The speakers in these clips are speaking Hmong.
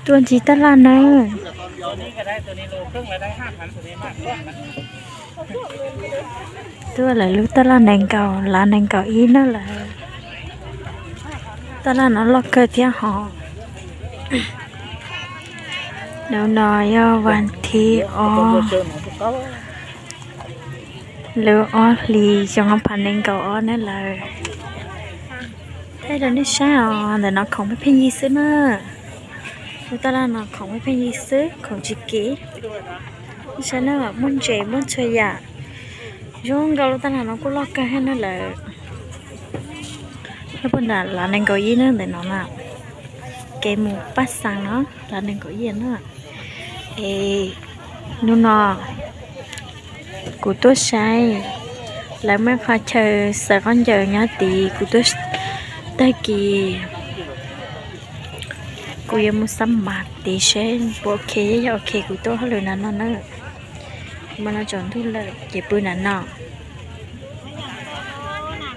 Tuaj ncig taj laj nawb. Tuaj lawv lub taj laj nees nkaum, lav nees nkaum ib na lawm. Taj laj no loj kawg thiab hos. Hnub no yog vas thib ob, lub ob hlis xyoo ob phav nees nkaum ob na lawm. Thaij rau nej saib os, ntawm no khoom pheej pheej yig xwb na. Lub taj laj no khoom pheej pheej yig xwb, khoom tsis kev. Nej saib na, muaj ntses muaj txhua yam. Zoo nkaus lub taj laj no kuj loj kawg thiab na lawm. Nyob puag nram lav nees nkaum ib na, ntawm no na, kev mus Paj Xaas no, lav nees nkaum ib na. Es hnub no kuv tuaj saib lawv muaj qhov chaw xaws khaub ncaws nyob tid, kuv tuaj, tag kis kuv yuav mus xab mas tid seb puas ok, yog ok kuv tuaj hauj lwm nram no na. Mas no tsaus ntuj lawm ces pw nram no.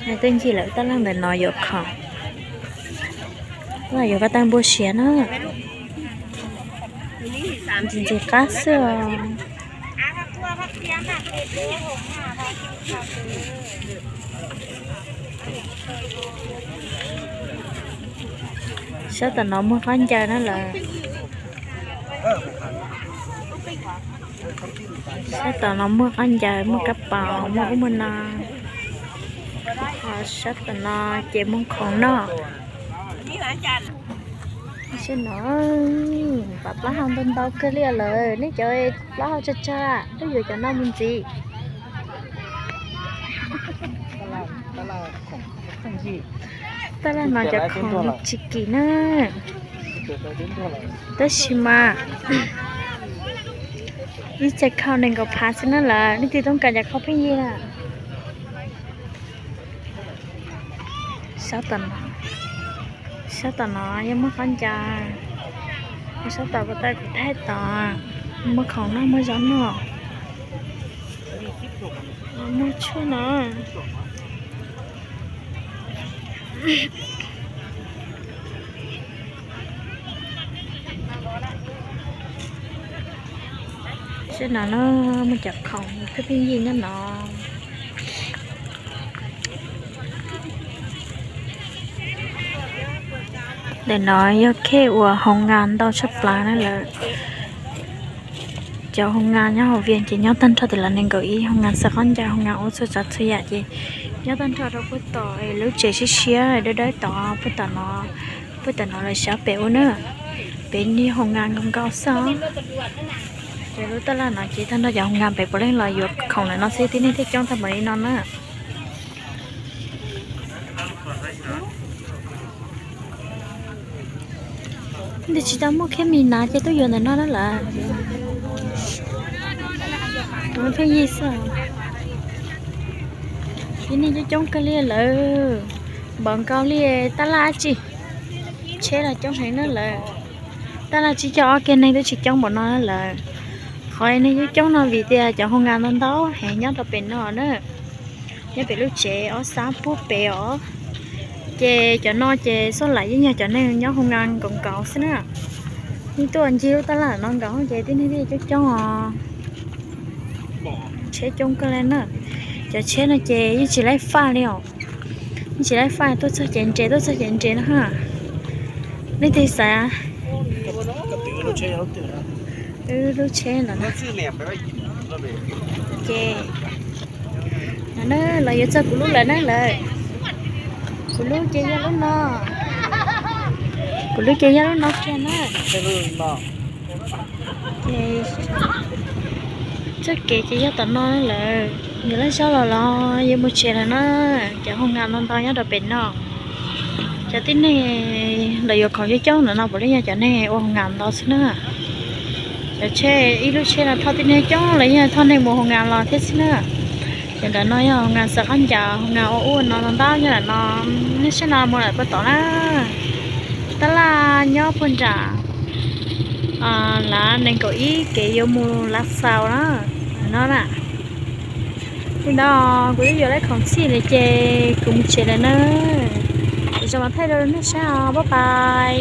Nws twb ncig lawm, taj laj ntawm no yuav khoom, yuav koj tag npua siav na. Ntxim ntxim qab xwb os. Sab tom no muag khaub ncaws na lawm. Sab tom no muag khaub ncaws, muag kab paus, muag ub muag no. Ho sab tom no ces muag khoom noj. Sab no, pab plaub hau ntau ntau kawg li lawm, nej cov plaub hau tsawg tsawg tuaj yuav cov no mus ntxiv. Taj laj no cov khoom tsis kim na, tab sis mas ib txhais khau nees nkaum phav xwb na lawm, leej twg tooj kas cov khau pheej yig na. Sab tom no, sab tom no yog muag khaub ncaws, sab tom kuv thaij tod muag khoom noj muag zaub noj, muag tshuaj no. Sab no na, muaj cov khoom pheej pheej yig nyob no. Ntawm no yog khej uas hoo ngas ntau tshaj plaws na lawm. Cov hoo ngas nyob hauv Vias ces nyob tag nrho tim lav nees nkaum ib, hoo ngas xaws khaub ncaws, hoo ngas ua txhua tsav txhua yam ces nyob tag nrho rau puag tom lub tsev siab siab dawb dawb tod puag tom no, puag tom no lawv xyov pem ub na. Pem niag hoo ngas nkaus nkaus xwb os. Ces lub taj laj no ces tag nrho cov hoo ngas pem puav leej los yuav khoom lawm no xwb, tib neeg thiaj coob tag npaum li no na. Nws tsis tau muaj khiab mis na ces tuaj yuav ntawm no na lawm. Tus pheej yig xwb. Tib neeg coob coob kawg li lawm, npaum nkaus li taj laj dab tsi. Tsheb los coob heev na lawm. Taj laj tsib caug ob kiag neeg twb tsis coob npaum no na lawm. Qhov neeg coob coob no vim tias cov hoo ngas ntau ntau heev nyob rau pem no na. Nyob pem lub tsev ob sab pub pem os. Ces cov no ces xoj laim yeej yog cov neeg nyob hoo ngas nkaus nkaus xwb na. Yeej tuaj ncig lub taj laj no nkaus ces tib neeg thiaj coob coob os. Tsheb coob kawg li na. Cov tsheb no ces yeej tsis laib faj li os. Yeej tsis laib faj, tuaj txog ces nres, tuaj txog ces nres no ha. Leej twg xav? Wb lub tsheb no na. Ces no na, los yuav txog kuv lub lawm na lawm. Kuv lub ces yog lub no. Kuv lub ces yog lub no kiag na. Ces txoj kev ces yog tom no lawm. Yog laj zog los los yuav mus tsev lawm na. Cov hoo ngas ntau ntau nyob rau pem no. Cov tib neeg los yuav khoom coob coob ntawm no puav leej yog cov neeg ua hoo ngas ntau xwb na. Cov tsheb, ib lub tsheb no thauj tib neeg coob los yeej thauj neeg mus hoo ngas los thiab xwb na. Ces ntawm no yog hoo ngas xaws khaub ncaws, hoo ngas ua ub no ntau ntau nyob ntawm no. Nej saib no mus lawm puag tom na. Taj laj nyob puag nram lav nees nkaum ib kev yuav mus lav xaus na. No na. Li ntawd kuv twb yuav lawm khoom txhij lawm ces kuv mus tsev lawm na. Kuv tseem mam thaij rau nej saib os, pab pais.